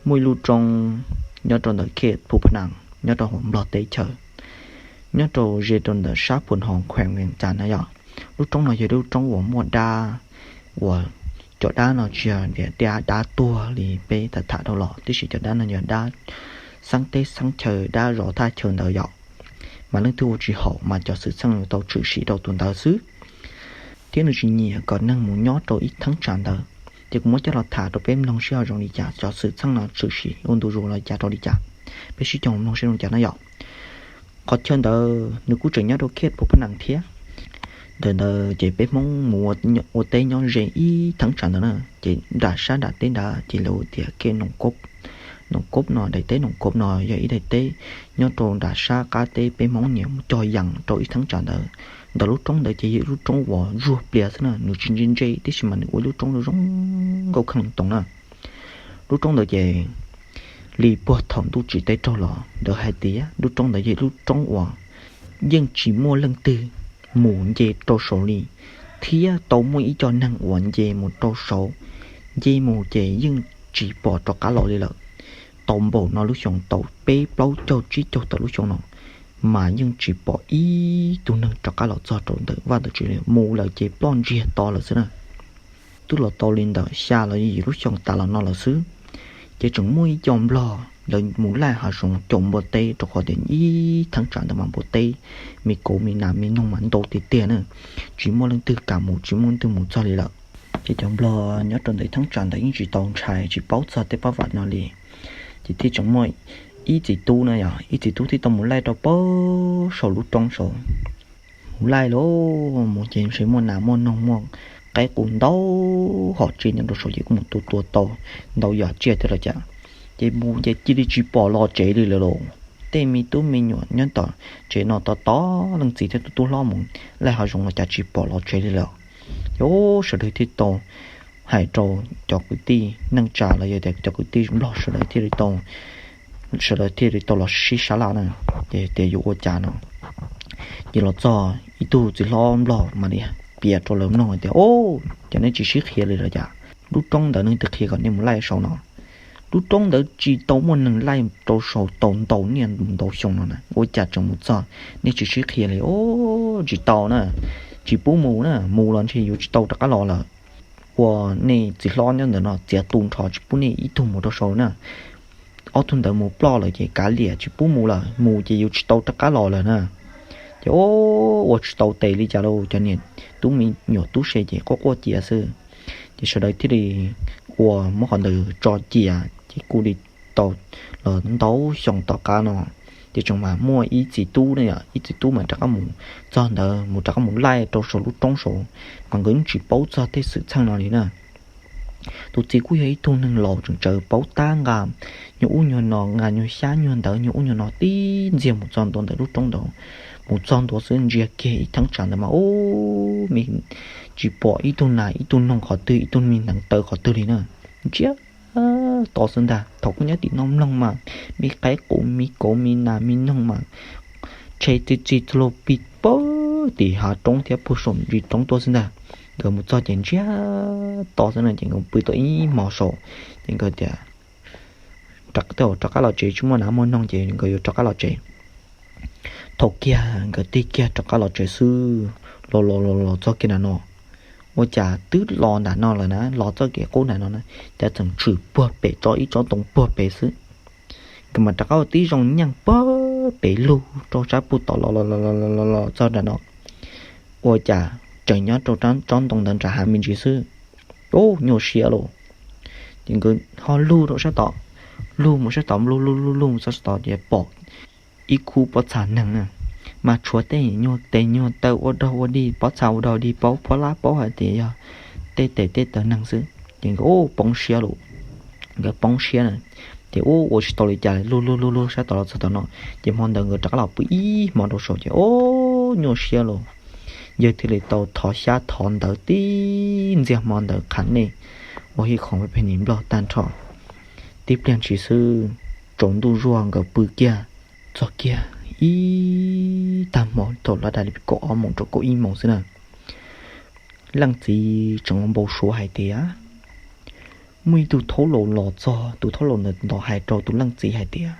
Muaj ib lub roob nyob rau ntawm khej Phu Pha Nas, nyob rau hauv Nplog teb chaws, nyob rau ze rau ntawm sab Phu Hoo, khueem Vees Cas na yom. Lub roob no yog lub roob uas muaj dab, uas cov dab no tsis yog tias dab tuag li peb tham tham dhau los, tiam sis cov dab no yog dab xeeb teb xeeb chaw, dab zov thaj chaw ntawd yom. Mas leej twg ua tsis haum mas cov xwm txheej yuav tau tshwm sim rau tus ntawd xwb, thiab nws tsis nyiam kom neeg mus nyob rau ib theeb tsam ntawd. Ces kuv muab coj los tham rau peb mloog seb ho zoo li cas, cov xwm txheej no tshwm sim ua ntu zus los cas rau li cas. Peb sib koom mloog seb zoo li cas na yom. Qhov chaw ntawd nws kuj tseem nyob rau khej Phu Pha Nas thiab. Ntawm ntawd ces peb Hmoob mus ua teb nyob ze ib theeb tsam ntawd na, ces nram sab nram teb nrad ces lawv tias khej Noom Kob. Noom Kob no, daim teb Noom Kob no yog ib daim teb nyob rau nram sab qab teb peb Hmoob nyiam mus cog yees rau ib theeb tsam ntawd. Ntawm lub roob ntawd ces yog ib lub roob uas zuag plias xwb na, nws tsis ntse ntse, tiam sis mas nws ua lub roob zoo zoo nkauj kheej toos na. Lub roob ntawd ces li puag thaum ntuj tsim teb raug los ntawd hais tias lub roob ntawd yog lub roob uas yeej tsis muaj leej twg mus nce rau saud li, thiab tau muaj ib co neeg uas nce mus rau saud, nce mus ces yeej tsis pom rov qab los li lawm. Tau npaum no lub xyoo, tau peb plaub caug tsib caug tawm lub xyoo no, mas yeej tsis pom ib tug neeg rov qab los txog rau ntawm vaj ntawm tsev li, mus lawm ces ploj ntsiag to lawm xwb na. Twb los tau li ntawm xya los yim lub xyoo tas los no lawm xwb, ces tseem muaj ib co Nplog lawv mus laij hav zoov caum npua teb, rau qhov tias ib theeb tsam ntawd mas npua teb, me kauv me nas me noog mas ntau tiag tiag na, tsis muaj leej twg kam mus, tsis muaj leej twg mus txog li lawm. Ces cov Nplog nyob rau ntawm ib theeb tsam ntawd yeej tsis tau ntshai, tsis paub txog tej pab vam no li. Ces thiaj tseem muaj ib txiv tub na yom, ib txiv tub thiaj tau mus laij rau pem saum lub roob saud. Mus laij lauj, mus ces ntshe muaj nas muaj noog muaj qaib qus ntau hom tsev nyob rau saud, ces kuj mus tua tua tau ntau yam tsiaj thiab los cas. Ces mus ces cia li tsis pom los tsev li lawm lauj. Tej me tub me nyuam nyob tom tsev no tos tos leej txiv thiab tus tub hlob mus laij hav zoov los cas tsis pom los tsev li lawm. Ces sawv daws thiaj tau hais rau cov kwv tij neej tsa los yog tias cov kwv tij Nplog sawv daws thiaj li tau, sawv daws thiaj li tau los sib sab laj na, ces tias yuav ua cas no. Ces los txog ib tug txiv hlob Nplog mam li piav rau lawv mloog hais tias, Au, cas nej tsis sib qhia li los cas? Lub roob ntawd leej twg qhia kom nej mus laij saud no? Lub roob ntawd tsis tau muaj neeg laij rau saud tau ntau niaj ntau xyoo no na, ua cas tseem mus txog nej tsis sib qhia li? Au, tsis tau na, tsis pub mus na, mus los ntshe yuav tsis tau rov qab los lawm. Ua nej txiv hlob nyob ntawm no txiav tu nrho tsis pub nej ib tug mus rau saud na. Ob tug ntawd mus ploj lawm ces kav liam tsis pub mus lawm, mus ces yuav tsis tau rov qab los lawm na. Ces ua tsis tau tes li cas lauj, cov niam tub me nyuam tub se ces quaj quaj cia xwb. Ces sawv daws thiaj li ua muab qhov ntawd tso cia, ces kuj li tau los ntau xyoo tom qab no, ces tseem mas muaj ib txiv tub ne, ib txiv tub mas rov qab mus txog ntawd, mus rov qab mus laij rau saum lub roob saud, mas nkawd yeej tsis paub txog tej xwm txheej no li na. Tus txiv kuj yog ib tug neeg laus tseem tsawv paub tab nqa nyuag ub nyuag no, nqa nyuag xyab nyuag ntawv nyuag ub nyuag no tib ntxiag mus txog ntua ntawm lub roob ntawd. Mus txog ntua xwb ntsia kiag ib theeb tsam ntawd mas ub, me tsis pom ib tug nas ib tug noog qhov twg, ib tug me neev taw qhov twg li na. Ntsiag to xwb ntag. Thaum kuv nyob tim no mloog mas me qaib qus me kauv me nas me noog mas tshe txi txi txhua lub pig pag tim hav roob thiab puag saum ntsis roob tuaj xwb ntag. Nkawd mus txog ces ntsiag to xwb na, ces nkawd pw tau ib hmo saud, ces nkawd tias rov qab los tsev, tsis muaj nas muaj noog ces nkawd yuav rov qab los tsev. Thaum kiag nkawd tig kiag rov qab los tsev xwb, los los los los txog kiag nram no, ua cas twb los nram no lawm na, los txoj kev qub nram no na, cas tseem tshwm puag pem tsob ib tsob ntoo puag pem xwb. Nkawd mas rov qab ua tib zoo nyeej puag pem lug rau sab puag tom los los los los los txog nram no, ua cas tseem nyob rau tsob ntoo ntawd nram hav me ntsis xwb. Ub, nyuaj siab lauj. Ces nkawd ho lug rau sab tod, lug mus sab tod, lug lug lug lug mus txog sab tod ces pom ib khub pob txha neeg na, mas tshuav tej nyuag tes nyuag taw ua dog ua dig, pob txha ua dog dig, paub phob lab paub hais tias yog tej tes tej taw neeg xwb. Ces nkawd ub poob siab lauj, nkawd poob siab na, ces ub ua tsis tau li cas, lug lug lug lug sab tod los txog tom no, ces hmo ntawd nkawd rov qab los pw ib hmo rau saud ces ub nyuaj siab lauj. Yawg thiaj li tau thov xyab thov ntawv tib ntxiag hmo ntawd qhav nej ua hij khoom pheej nim nplog tag nrho. Tib pliag ntshis xwb, tsaus ntuj zuag nkawd pw kiag, txog kiag ib tag hmo thaum lawv dai li kaum ob moos rau kaum ib moos xwb na, leej txiv tseem ua npau suav hais tias Muaj ib tug thaub laus los txog, tus thaub laus ntawd hais rau tus leej txiv hais tias,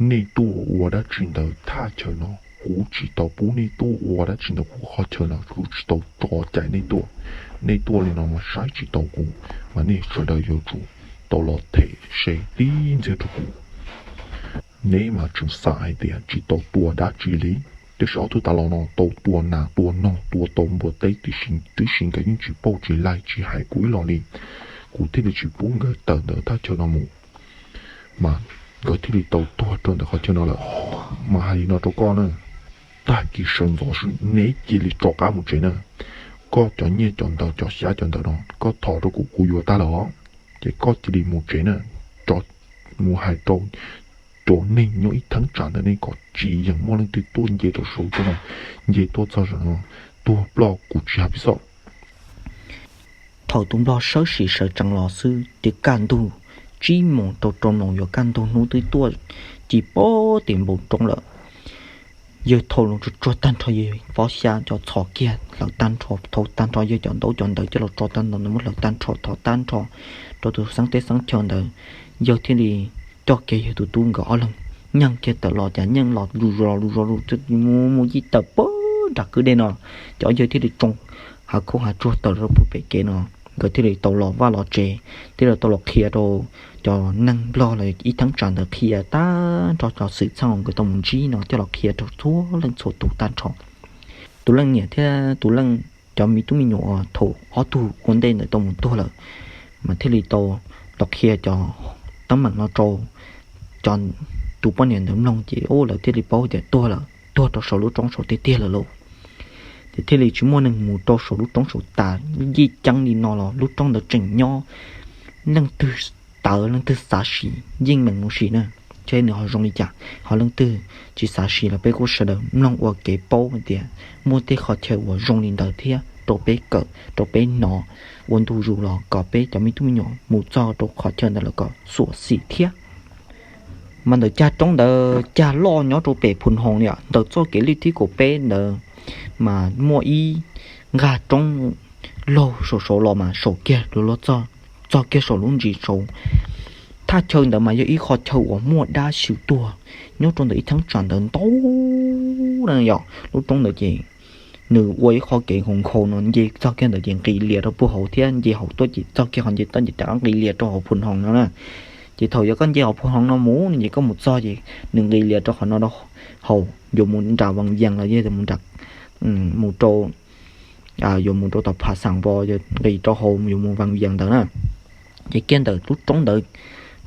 nej tuaj ua dab tsi ntawm thaj chaw no? Kuv tsis tau pub nej tuaj ua dab tsi ntawm kuv qhov chaw no, kuv tsis tau tso cai nej tuaj. Nej tuaj li no mas saib tsis taus kuv, mas nej sawv daws yuav tsum tau los them se tib ntxhiab rau kuv. Neb mas tseem xav hais tias tsis tau tua dab tsi li, tiam sis ob tug tas los no tau tua nas tua noog tua tau npua teb tib si, nkawd yeej tsis pauj tsis laig tsis hais kuv ib los li. Kuv thiaj li tsis pub nkawd tawm ntawm thaj chaw no mus, mas nkawd thiaj li tau tuag rau ntawm qhov chaw no lawm. Mas hais li no rau koj na, tag kis sawv ntxov xwb neb cia li rov qab mus tsev na. Koj cov nyiaj cov ntawv cov xyab cov ntawv no koj thov rau kuv, kuv yuav tag lawm os, ces koj cia li mus tsev na. Mus hais rau cov neeg nyob ib thaj tsam ntawm nej kom tsis yeem muaj leej twg tuaj nce rau saum no, nce tuaj txog saum no tuag ploj kuv tsis hais pib xoj. Thaum tus nplog sawv sim sawv tsees los xwb ces kaj ntug tsib moos rau rau moos yuav kaj ntug hnub twb tuaj ci pob tim npoo roob lawm. Yawg thau loo tsuag tsuag tag nrho, yawg fob xyab cov txhos kiag hlawv tag nrho, thau tag nrho, yawg cov ntaub cov ntawv coj los tso tag nrho, muab hlawv tag nrho thov tag nrho rau tus xeeb teb xeeb chaw ntawd. Yawg thiaj li coj kiag yawg tus tub nkawd ob leeg nyeej kiag tawm los, cas nyeej los lus zos lus zos lus mus mus yij tawm puag nram kwj dej no, cov yawg thiaj li tsoo hav khaub hav tsuag tawm rau puag pem kev no. Nkawd thiaj li tau los vaj los tsev, thiaj li tau los qhia rau cov neeg nplog los ib thaj tsam ntawd, qhia tag nrho cov xwm txheej uas nkawd tau mus ntsib no coj los qhia rau txhua leej txhua tus tag nrho. Tus leej niam thiab tus leej, cov me tub me nyuam uas thaum ob tug ua ntej ntawd tau mus tuag lawm, mas thiaj li tau los qhia cov teeb meem no rau cov, tus poj niam ntawd mloog ces lawv thiaj li paub tias tuag lawm, tuag rau saum lub roob saum tiag tiag lawm lauj. Ces thiaj li tsis muaj neeg mus rau saum lub roob saum tas, yij ceeb li no los lub roob ntawd tseem nyob. Leej twg tawv leej twg xav sim yeej meem mus sim na, saib nws ho zoo li cas. Ho leej twg tsis xav sim los peb kuj sawv daws mloog ua kev paub hais tias muaj tej qhov chaw uas zoo li ntawd thiab rau peb kawm rau peb hnov ua ntu zus los kom peb cov me tub me nyuam mus txog rau qhov chaw ntawd lawm kom xyuam xim thiab. Mas ntawm cag roob ntawd cag loj nyob rau pem Phu Hoos li, ntawm txoj kev lij thib kaum peb ntawd mas muaj ib nqag roob laug saum saud los mas saum kiag luag luag txog kiag saum lub ntsis saud. Thaj chaw ntawd mas yog ib qho chaw uas muaj dab xyw tuag nyob rau ntawm ib thaj tsam ntawd ntau na yom. Lub roob ntawd ces nws ua ib qho kev nkhaus nkhaus no, nce txog kiag ntawd ces nqis lias rau puag hauv thiab, nce hauv tuaj ces txog kiag qhov nce toj ces rov qab nqis lias rau hauv Phu Hoos no na. Ces thaum yog koj nce hauv Phu Hoos no mus ces koj mus txog ces nws nqis lias rau qhov no rau hauv, yuav mus nram Vaj Yees los yog mus nram, mus rau, yuav mus rau tom Pha Xaam Vos, nqis rau hauv yuav mus Vaj Yees ntawd na. Ces kiag ntawm lub roob ntawd,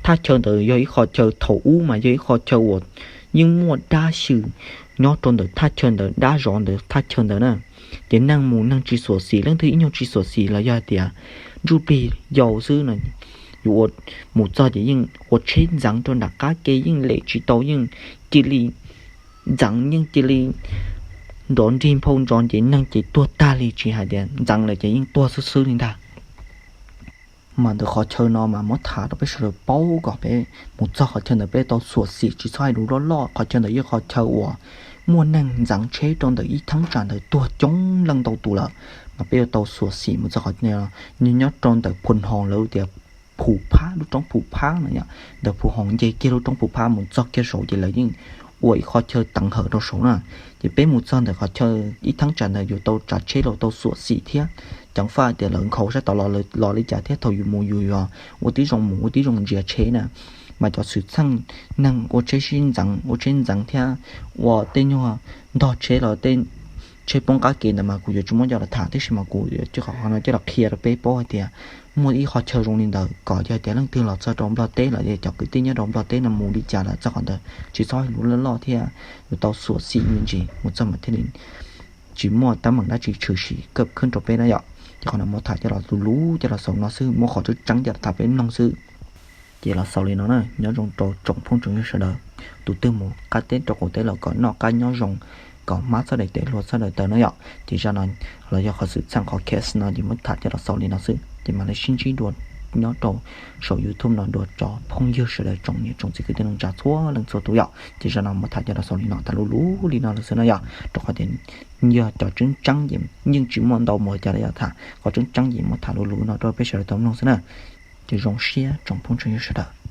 thaj chaw ntawd yog ib qho chaw thaum ub mas yog ib qho chaw uas yeej muaj dab xyw nyob rau ntawm thaj chaw ntawd, dab zov ntawm thaj chaw ntawd na. Ces neeg mus neeg tsis xyuam xim, leej twg ib nyuag tsis xyuam xim los yog hais tias ntsuj plig yau xwb no, yuav ua, mus txog ces yeej ua tsheb ntxeev rau nram qab ke, yeej lem tsis tau, yeej cia li ntxeev, yeej cia li nrov nrig nphau ntsos ces neeg ces tuag tag li, tsis hais tias ntxeev lawm ces yeej tuag xwb xwb li ntag. Mas ntawm qhov chaw no mas muab tham rau peb sawv daws paub kom peb mus txog qhov chaw ntawd peb tau xyuam xim, tsis txhob hais lus loj loj. Qhov chaw ntawd yog qhov chaw uas muaj neeg ntxeev tsheb rau ntawm ib thaj tsam ntawd tuag coob leej ntau tus lawm, mas peb yuav tau xyuam xim mus txog qhov, nyob rau ntawm Phu Hoos, lawv tias Phu Phab, lub roob Phu Phab no yom. Ntawm Phu Hoos nce kiag lub roob Phu Phab mus txog kiag saud ces lawv yeej ua ib qho chaw teev hawm rau saud na. Ces peb mus txog ntawm qhov chaw ib thaj tsam ntawd yuav tau tsav tsheb los tau xyuam xim thiab, ceev faj tias lawv nkhaus sab tod los li cas thiab, thaum yus mus yus yog ua tib zoo mus ua tib zoo ntsia tsheb na. Mas cov xwm txheej neeg ua tsheb sib ntxeev, ua tsheb ntxeev thiab ua tej nyuag ntog tsheb los tej tsheb poob qab kev ntawd mas kuv yuav tsis muab coj los tham, tab sis mas kuv yuav coj qhov no coj los qhia rau peb paub hais tias muaj ib qho chaw zoo li ntawd, kom yog tias leej twg los txog rau Nplog teb los yog cov kwv tij nyob rau Nplog teb no mus li cas los txog qhov ntawd tsis txhob hais lus loj loj thiab yuav tau xyuam xim me ntsis mus txog mas thiaj li tsis muaj teeb meem dab tsi tshwm sim kawj khwb rau peb na yom. Ces qhov no muab tham coj los luv luv coj los xaus no xwb, muab qhov tseeb tseeb coj los tham peb mloog xwb. Ces los xaus li no na, nyob zoo rau tsoom phooj tsoom ywg sawv daws, tus twg mus qab teb rau qaum teb los kom noj qab nyob zoo, kom hmab txhob daim teb hlua txhob daim taw no yom. Ces zaj no los yog qhov xwm txheej qhov case no ces muab tham coj los xaus li no xwb, ces mam li sib ntsib dua nyob rau saum YouTube no dua cov phooj ywg sawv daws tsoom niam tsoom txiv kwv tij neej tsa txhua leej txhua tus yom. Ces zaj no muab tham coj los xaus li no, tham luv luv li no lawm xwb no yom, rau qhov tias yog cov tseeb tseeb ces yeej tsis muaj ntau mus cas li yom, tham qhov tseeb tseeb ces muab tham luv luv no rau peb sawv daws tau mloog xwb na. Ces zoo siab tsoom phooj tsoom ywg sawv daws.